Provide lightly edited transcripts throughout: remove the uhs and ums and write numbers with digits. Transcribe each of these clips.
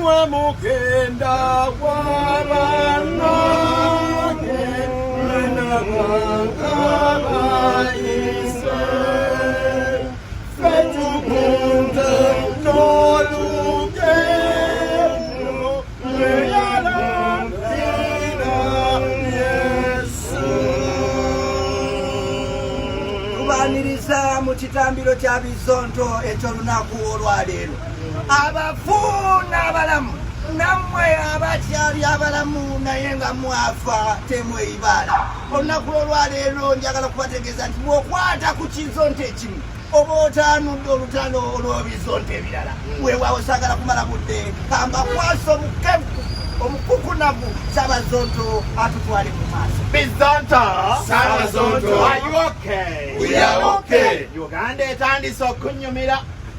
Mwe mugenda wa bannange, mwena bangabayise. Ffe tukunze n'olugendo lwe yalangira Yesu. Tubaaniriza mu kitambiro kya Bizonto eky'olunaku olwaleero, abafu n'abalamu, nammwe abakyali abalamu naye nga mwafa temweyibaala. Olunaku lwolwaleero njagala kubategeeza nti bw'okwata ku kizonto ekimu oba otaanudde olutalo olw'ebizonto ebirala. Weewaawo, saagala kumala budde, kambakwasa omukevu omukukunavu Sabazonto atutwale mu maaso. Bizonto. Sabazonto. Are you okay? We are okay. Uganda etandise okunyumira.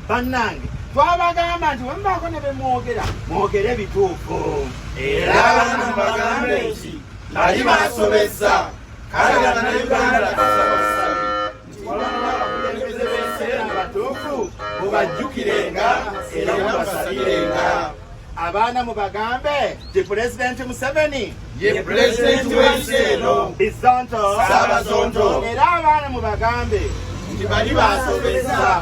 Bannange, twabagamba nti wemubaako ne bemwogera, mwogere bituufu. Era abaana mubagambe nti bali basobezza. Kale Bannayuganda, tusaba busabi nti wabanga abakulembeze b'ensi eno batuufu, mubajjukirenga era mubasabirenga. Abaana mubagambe nti Pulezidenti Museveni ye pulezidenti w'ensi eno. Bizonto. Saabazonto. Era abaana mubagambe nti bali basobezza.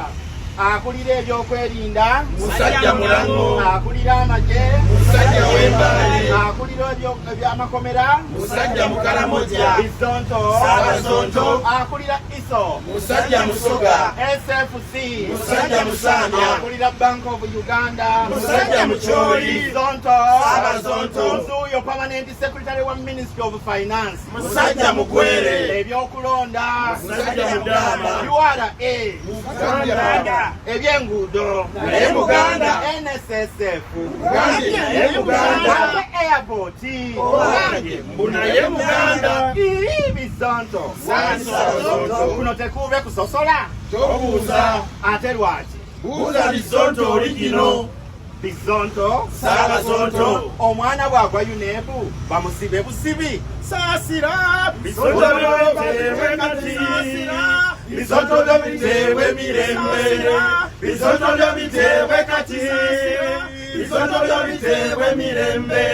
Akulira ebyokwerinda musajja mulamu. Akulira amagye musajja w'Embaale. Akulira ebyamakomera musajja Mukalamoja. Bizonto. Saabazonto. Akulira ISO musajja Musoga. SFC musajja Musamya. Akulira Bank of Uganda musajja Mukyoli. Bizonto. Saabazonto. Nzuuyo permanent secretary wa Ministry of Finance musajja Mugwere. Ebyokulonda musajja Mudaama. URA Muganda. Ebyenguudo naye Muganda. NSSF Muganda, naye Muganda. Ate airport Owange, mbu naye Muganda. Ii, Bizonto. Saabazonto. Kuno tekuube kusosola. Tobuuza. Ate lwaki? Buuza Bizonto original. Bizonto. Saabazonto. Omwana bw'agwa UNEB bamusibe busibi. Saasira. Bizonto byoteebwe kati. Bizonto byo biteebwe mirembe. Bizonto byo biteebwe kati. Bizonto byo biteebwe mirembe.